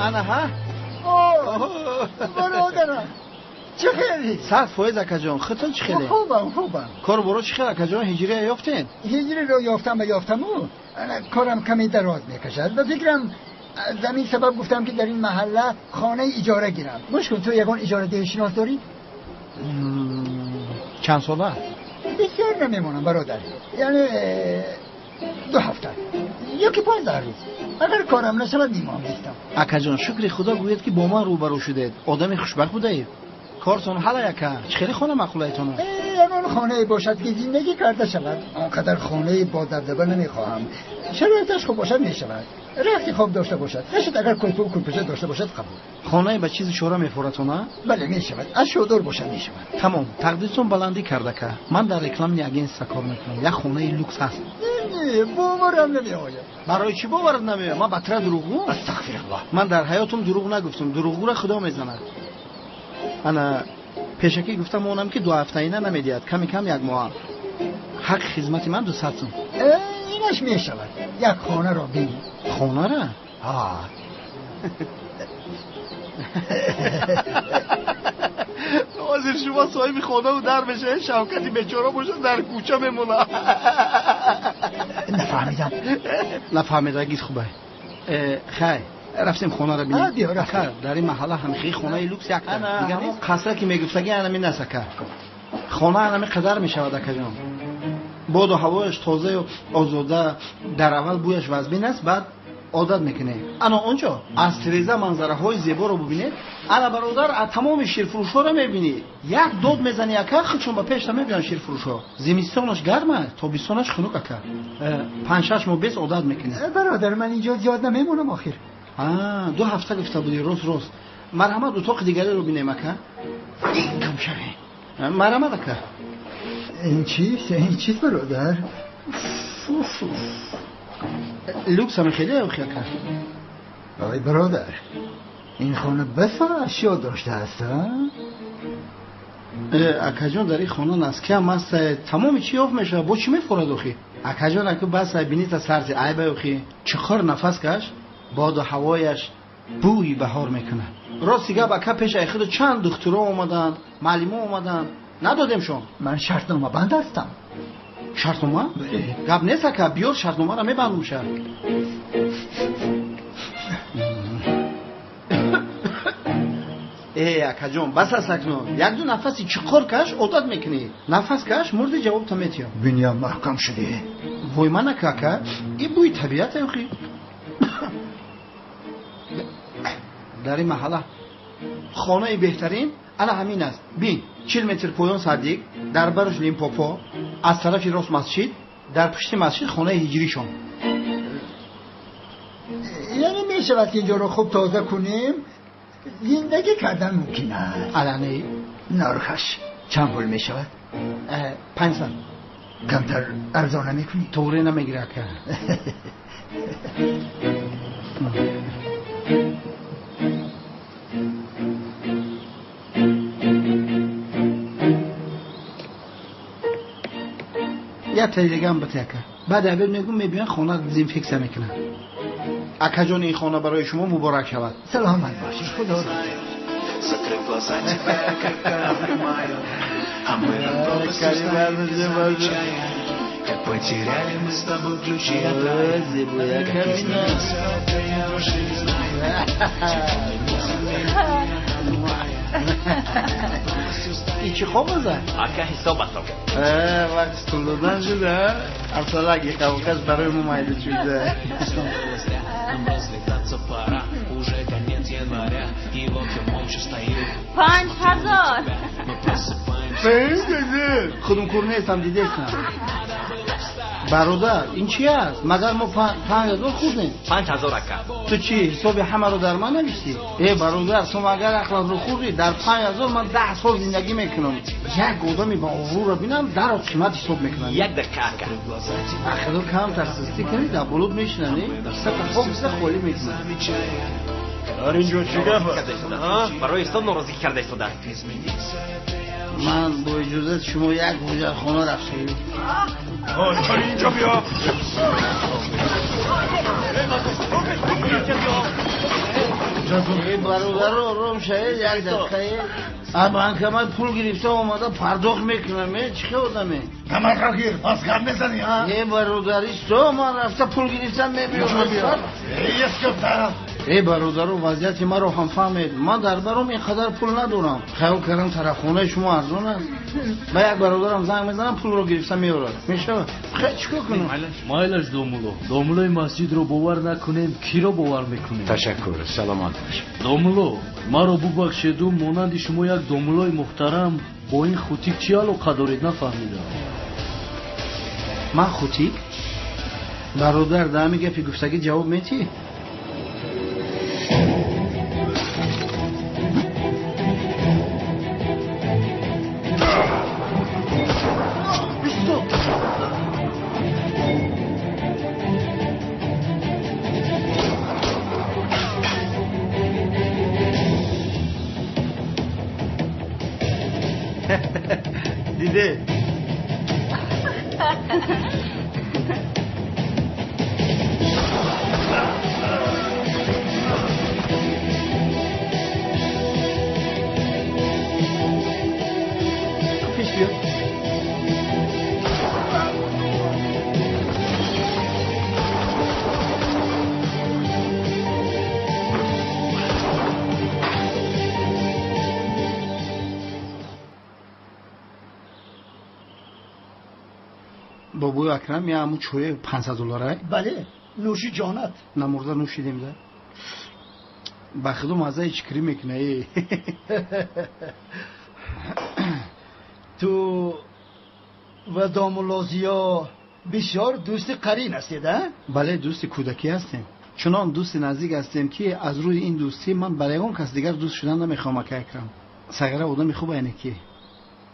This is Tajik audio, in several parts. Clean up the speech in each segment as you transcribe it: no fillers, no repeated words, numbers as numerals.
Ана ҳа? Бародарам, чӣ хеле? 100% акаҷон, худтон чӣ хеле? Хубам, хубам. Кору боро чӣ хел акаҷон, ҳиҷрия ёфтен? Ҳиҷриро ёфтам ва ёфтаму, корам каме дароз мекашад. Ба фикрам аз ҳамин сабаб гуфтам ки дар ин маҳалла хонаи иҷора гирам. Гӯш кун, ту ягон иҷорадиҳишинос дорӣ? Чанд сола? Бисёр намемонам бародар, яъне 2 ҳафта ё ки 15 рӯз. Агар корам нашавад мемонам нестам. Акаҷон, шукри худо гӯед ки бо ман рӯбарӯ шудед. Одами хушбахт будаед. Кортон ҳалай ака, чӣ хеле хона маъқулайтон аст? Ягон хонае бошад ки зиндагӣ карда шавад. Он қадар хонаи бо дабдаба намехоҳам. Шароиташ хуб бошад мешавад. Рахти хоб дошта бошад. Нашуд агар кӯлпу кӯлпӯча дошта бошад қабул. Хонае ба чизи чора мефоратон, а? Бале, мешавад. Аз шодор бошад мешавад. Тамом, тақдиртон баландӣ кард ака. Ман дар рекламни агентства кор мекунам. Як хонаи люкс ҳаст. Не, боварам намеояд. Барои чӣ боварат намеояд? Ман ба тира дурӯғгӯ? Астағфируллоҳ. Ман дар ҳаётам дурӯғ нагуфтам. Дурӯғгӯра худо мезанад. Ана пешакӣ гуфтам онам ки 2 ҳафтаина намедиҳад, ками кам 1 моҳ. Ҳаққи хизмати ман 200 сум. Инаш мешавад. Як хонаро бин. Хонара? Ҳа. Ҳозир шумо соҳиби хонаву дар мешавед, Шавкати бечора бошад дар кӯча мемонад. Нафаҳмидам. Нафаҳмидагит хубай. Хай, рафтем хонаро бинем. Биё, рафтем. Дар ин маҳалла ҳамихи хонаи люкс якта. Дигар ҳамон қасра ки мегуфтагӣ анами нест ака. Хона анами қадар мешавад акаҷон. Боду ҳавояш тозаю озода, дар аввал бӯяш вазбин аст, баъд одат мекунед. Ана онҷо аз тиреза манзараҳои зеборо бубинед. Ана бародар, аз тамоми ширфурӯшҳоро мебинӣ. Як дод мезанӣ ака, худшон ба пешта мебиён ширфурӯшҳо. Зимистонаш гарм аст, тобистонаш хунук ака. 5-6 моҳ бес одат мекунед. Бародар, ман инҷо зиёд намемонам охир. 2 ҳафта гуфта будӣ, рост рост. Марҳамат, утоқи дигареро бинем ака. Кам шаве. Марҳамат ака. Ин чист? Ин чист бародар? Люкс ҳам хеле охи ака. Ой бародар, ин хона басо ашё доштааст, а? Акаҷон, дар ин хона наски ҳам аст, тамоми чӣ ёфт мешавад, бо чӣ мефорад охи? Акаҷон, аку бас бинита сарзи айба охи. Чиқор нафас каш, боду ҳавояш бӯи баҳор мекунад. Рости гап ака, пеш ай худу чанд духтуро омаданд, маълимо омаданд, надодемшон. Ман шартнома банд ҳастам. Шартнома? Гап нест ака, биёр шартномаро мебандум ша. Акаҷон, бас аст акнун. 1-2 нафаси чиқор каш, одат мекунӣ. Нафас каш, мурди ҷавобта метиём. Биниям маҳкам шудӣ. Вой ман ака, ака, ин бӯи табиат охи. Дар ин маҳалла хонаи беҳтарин ана ҳамин аст. Бин, 40 метр поён садик, дар бараш Лимпопо, аз тарафи рост масҷид, дар пушти масҷид хонаи ҳиҷришон. Яъне мешавад ки инҷоро хуб тоза кунем, зиндагӣ кардан мумкин аст. Алане нархаш чанд пул мешавад? 500. Камтар арзон намекунӣ? Тоғре намегира ака. Як таи дигаам бите ака. Баъд абед мегӯм мебиён хона дезинфексия мекунам. Акаҷон, ин хона барои шумо муборак шавад. Саломат бошед, худо розӣ. Закрыв глаза, тебя крепко обнимаю, а мы над пропастью стоим, не замечая, как потеряли мы с тобой ключи от рая. Как изменился это, я уже не знаю. Тебя не замечаю, И чӣ хоб аза? Ака, ҳисоб атом. Вақти стул додан шуда, Арсалак якавкаш барои мо майда шуда. Нам разлетаться пора, уже конец января, и вот я молча стою. 5000. Мы просыпаемся. Худум кур нестам, дидестам. Бародар, ин чи аст? Магар мо 5000 хӯрдем? 5000 ака. Ту чӣ, ҳисоби ҳамаро дар ман навиштӣ? Бародар, ту магар ақлатро хӯрдӣ? Дар 5000 ман 10 сол зиндагӣ мекунам. Як одами ба обрӯро бинам, даро қимат ҳисоб мекунам. Як дақиқа ака. Ахиро камтар сустӣ кунӣ, дар болуд мешинанӣ, кисата хоб киса холӣ мекунӣ. Дар ин ҷо чӣ гап аст? Барои ҳисоб норозигӣ карда истодааст. Ман бо иҷозати шумо як ҳуҷратхона рафтам. Инҷо биё. Бародаро ором шавед, як дақиқа. Банкомат пул гирифта омада пардохт мекунам. Чӣ хел одаме? Тамақа гир, пас гап мезанӣ, ҳа? Э, бародар, исто, ман рафта пул гирифтам мебиёрам. Э, бародаро, вазъияти маро ҳам фаҳмед. Ман дар баром ин қадар пул надорам. Хаёл кардам тарафхонаи шумо арзон аст. Ба як бародарам занг мезанам, пулро гирифта меорад. Мешавад? Хе, чӣ кор кунам? Майлаш домулло. Домуллои масҷидро бовар накунем, киро бовар мекунем? Ташаккур, саломат бошед. Домулло, маро бубахшеду, монанди шумо як домуллои муҳтарам бо ин хутик чӣ алоқа доред, нафаҳмидам. Ман хутик? Бародар, дар ҳамин гапи гуфтагӣ ҷавоб метиҳӣ? Диде. Пеш биё. Бобои Акрам, я ҳамун чои 500 долларай? Бале, нӯши ҷонат. Намурда нӯшидем да. Ба худо маззаи чикрӣ мекуна. Ту ва домулло Зиё бисёр дӯсти қарин ҳастед, а? Бале, дӯсти кӯдакӣ ҳастем. Чунон дӯсти наздик ҳастем, ки аз рӯи ин дӯстӣ ман ба ягон кас дигар дӯст шудан намехоҳам, ака Акрам. Сағира одами хуб айне ки.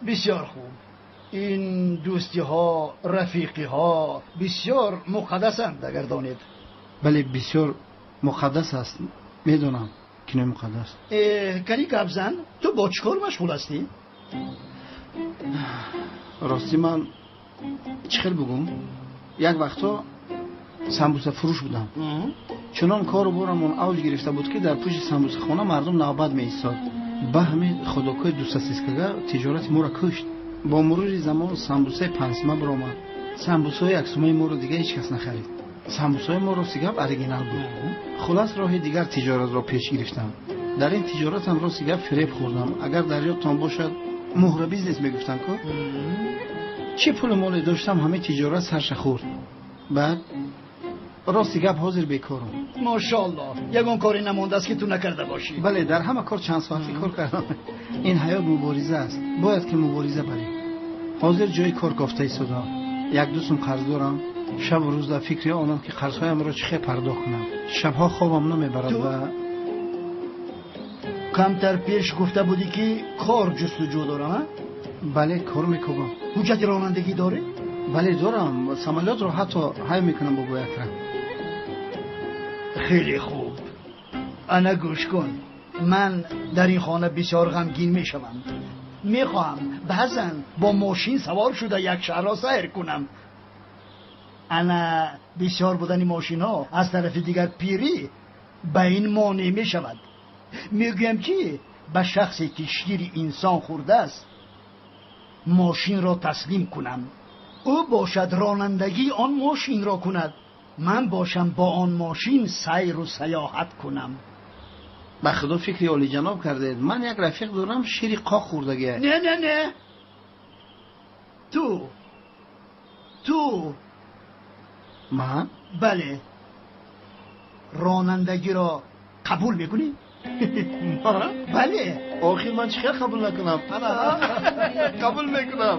Бисёр хуб. Ин дӯстиҳо, рафиқиҳо бисёр муқаддасанд, агар донед. Бале, бисёр муқаддас аст. Медонам ки не муқаддас. Кани гап зан, ту бо чӣ кор машғул ҳастӣ? Ростӣ ман чӣ хел бугум? Як вақтҳо самбусафурӯш будам. Чунон кору борамон авҷ гирифта буд, ки дар пушти самбусахона мардум навбат меистод. Ба ҳамин ходокҳои дусасискага тиҷорати моро кушт. Бо мурури замон самбусаи панҷсума баромад. Самбусаҳои яксумаи моро дига ҳеҷ кас нахарид. Самбусаҳои мо рости гап оригинал буд. Хулас роҳи дигар тиҷоратро пеш гирифтам. Дар ин тиҷоратам рости гап фиреб хӯрдам. Агар дар ёдтон бошад, муҳра бизнес мегуфтам ку. Чӣ пулу моле доштам, ҳамаи тиҷорат сарша хӯрд. Баъд рости гап ҳозир бекорам. Мошоаллоҳ, ягон коре намондааст, ки ту накарда бошӣ. Бале, дар ҳама кор чанд соатӣ кор кардам. Ин ҳаёт мубориза аст, бояд ки мубориза барем. Ҳозир ҷои кор кофта истодаам. Як ду сум қарз дорам. Шабу рӯз дар фикри онам, ки қарзҳоямро чӣ хел пардохт кунам. Шабҳо хобам намебарад ва камтар пеш гуфта будӣ, ки кор ҷустуҷӯ дорам, а? Бале, кор мекобам. Ҳуҷҷати ронандагӣ дорӣ? Бале, дорам. Самолётро ҳатто ҳай мекунам, бобои Акрам. Хеле хуб. Ана гӯш кун, ман дар ин хона бисёр ғамгин мешавам. Мехоҳам баъзан бо мошин савор шуда як шаҳрро сайр кунам. Ана бисёр будани мошинҳо аз тарафи дигар пирӣ ба ин монеъ мешавад. Мегӯям, ки ба шахсе, ки шири инсон хӯрдааст, мошинро таслим кунам. Ӯ бошад ронандагии он мошинро кунад, ман бошам бо он мошин сайру саёҳат кунам. Ба худо фикри олиҷаноб кардед. Ман як рафиқ дорам, шири қоқ хӯрдагия. Не, не, не, ту. Ман? Бале, ронандагиро қабул мекунӣ? Бале. Охир ман чӣ хел қабул накунам? Қабул мекунам.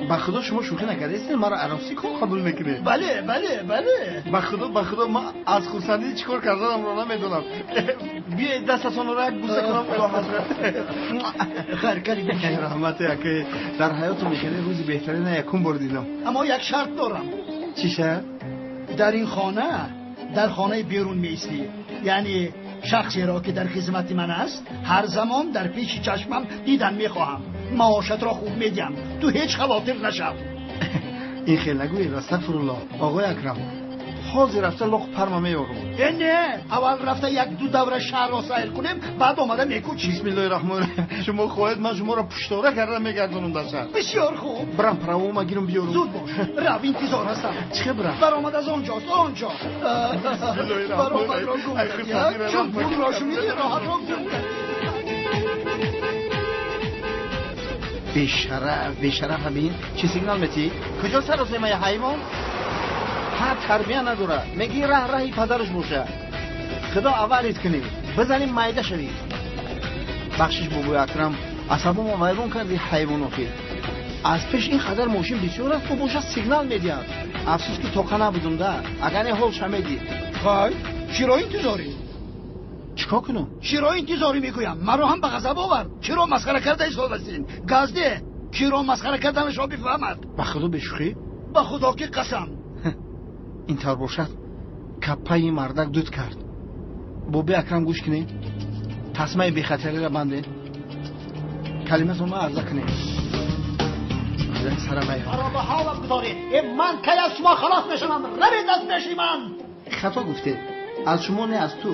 Ба худо шумо шӯхӣ накардаистед, маро аросӣ кор қабул мекунед? Бале, бале, бале. Ба худо, ба худо, ман аз хурсандӣ чӣ кор карданамро намедонам. Биёед дастатонро як буса кунам, Оллоҳазрат. Хайр, кали. Раҳмати акай, дар ҳаётум хеле рӯзи беҳтарина якум бор дидам. Аммо як шарт дорам. Чӣ шарт? Дар ин хона, дар хонаи берун меистӣ. Яъне шахсеро, ки дар хизмати ман аст, ҳар замон дар пеши чашмам дидан мехоҳам. Маошатро хуб медиҳам, ту ҳеҷ хавотир нашав. Ин хел нагӯед, астағфируллоҳ, оғои Акрам. Ҳозир рафта лоқ парма меёрам. Э не, аввал рафта як-ду давра шаҳрро сайр кунем, баъд омада мекӯчем. Бисмиллоҳи раҳмони раҳим. Шумо хоҳед ман шуморо пуштора карда мегардонам дар шаҳр. Бисёр хуб. Барам правома гирам биёрам. Зуд бош. Рав, интизор ҳастам. Чӣ барам? Баромад аз онҷост, онҷо. Баромадро гум кардӣ. Чун пулро шунидӣ, роҳатро гум кардӣ. Бешараф, бешараф бин. Чӣ сигнал метӣ? Куҷо саросемаи ҳайвон? Ҳар тарбия надорад. Мегӣ раҳ раҳи падараш боша. Худо аввалит кунӣ. Бизанем майда шавӣ. Бахшиш бобои Акрам, асабомо вайрон карди ҳайвон охир. Аз пеш ин қадар мошин бисёр аст, ӯ боша сигнал медиҳад. Афсӯс ки тоқа набудум да. Агар не ҳол шамедӣ. Хай, чиро интизорӣ? Чикор кунам? Чиро интизорӣ мегӯям? Маро ҳам ба ғазаб овард. Чиро масхара карда истодастин? Газде, киро масхара карданашро бифаҳмад. Ба худо бешӯхӣ? Ба худо ки қасам. Ин тавр бошад, каппаи мардак дуд кард. Боби Акрам гӯш кунед. Тасмаи бехатариро бандед. Калиматонро арза кунед. Маро ба ҳолам гузоред. Э ман кай аз шумо халос мешавам? Равед аз пеши ман. Хато гуфтед. Аз шумо не, аз ту.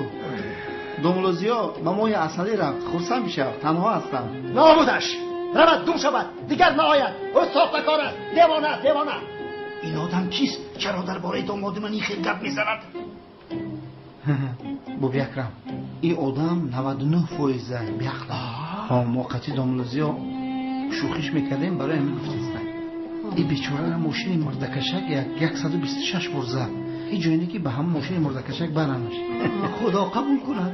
Домлозиё ба моҳи асалӣ рафт. Хурсанд бишав, танҳо ҳастам. Нобудаш. Равад, гум шавад, дигар наояд. Ӯ сохтакор аст, девона аст, девона. Ин одам кист? Чаро дар бораи домоди ман ин хел гап мезанад? Боби Акрам, ин одам 99% беақл. Мо қатъи домлозиё шӯхиш мекардем, барои ҳамин гуфтеста. Ин бечорара мошини мурдакашак 126 бор зад. Ҳеҷ ҷое не ки ба ҳама мошини мурдакашак барамаш. Худо қабул кунад.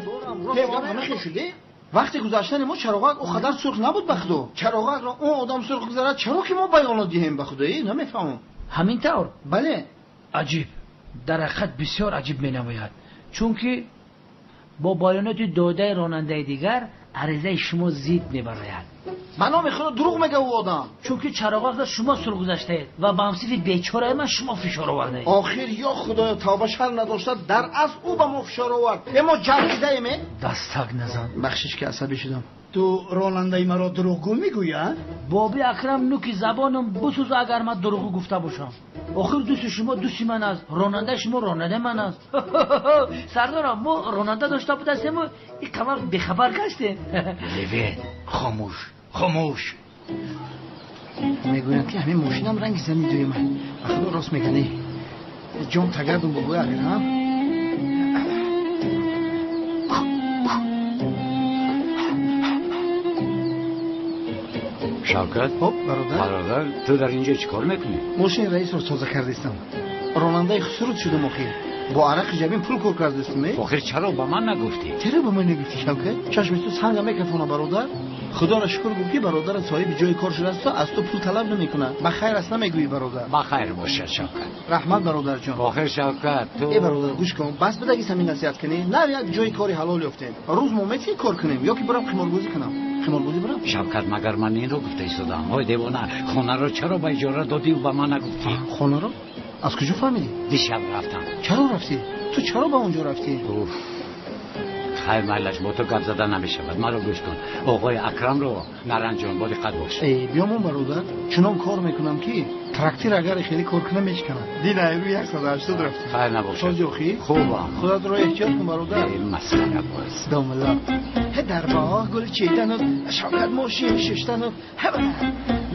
Вақти гузаштани мо чароғак о қадар сурх набуд ба худо. Чароғакро он одам сурх гузарад, чаро ки мо баёнот диҳем ба худо? Намефаҳмам. Ҳамин тавр? Бале. Аҷиб. Дар ҳақиқат бисёр аҷиб менамояд. Чунки бо баёноти додаи ронандаи дигар аризаи шумо зид мебарояд. Ба номи худо дурӯғ мега ӯ одам. Чунки чароғакро шумо сурх гузаштаед ва ба ҳамсифи бечораи ман шумо фишор овардаед. Охир ё худоё, тавба шарм надошта, дар асл ӯ ба мо фишор овард. Э мо ҷангидаем, э? Дастак назан. Бахшиш ки асабӣ шудам. Ту ронандаи маро дурӯғгӯ мегӯӣ, а? Боби Акрам, нуки забонам бисӯз агар ман дурӯғгӯ гуфта бошам. Охир дӯсти шумо дӯсти ман аст, ронандаи шумо ронандаи ман аст. Сардорам, мо ронанда дошта будастему ин қадар бехабар гаштем. Левен, хомӯш, хомӯш. Мегӯянд ки ҳамин мошинам ранги зани дуюма. Ба худо рост мегӯяд. Ҷон тагардум бобои Акрам. Шавкат? Хоп, бародар. Бародар, ту дар инҷо чӣ кор мекунӣ? Мошини раисро тоза кардистам. Ронандаи хусурут шудам охир. Бо арақи ҷабин пул кор кардистам, э? Охир чаро ба ман нагуфтӣ? Чаро ба ман нагуфтӣ, Шавкат? Чашми ту санга мекафона, бародар. Худоро шукр гӯ ки бародарат соҳиби ҷои кор шудааст, аз ту пул талаб намекунад. Ба хайр аст намегӯӣ, бародар. Ба хайр бошад, Шавкат. Раҳмат, бародарҷон. Охир Шавкат, ту э бародар, гӯш кун. Бас бидаги самин насиҳат кунӣ. Нав як ҷои кори ҳалол ёфтем. Рӯз мо метавонем кор кунем ё ки барам қиморбозӣ кунам? Қиморбозӣ барам? Шавкат, магар ман инро гуфта истодам? Ҳой девона, хонаро чаро ба иҷора додӣ ба ман нагуфтӣ? Хонаро? Аз куҷо фаҳмидӣ? Дишаб рафтам. Чаро рафтӣ? Ту чаро ба он ҷо рафтӣ? Уф. Хайр, майлаш, бо ту гап зада намешавад. Маро гӯш кун. Оғои Акрамро наранҷон, бо диққат бош. Э, биёмон бародар. Чунон кор мекунам ки трактир агар хеле кор кунам мешканад. Дина рӯ 180 рафтӣ. Хайр набошад. Сози охир? Хубам. Худатро эҳтиёт кун бародар. Э, масхара боз. Домла. Ҳе дар боғ гул чидану Шавкат мошин шиштану ҳе.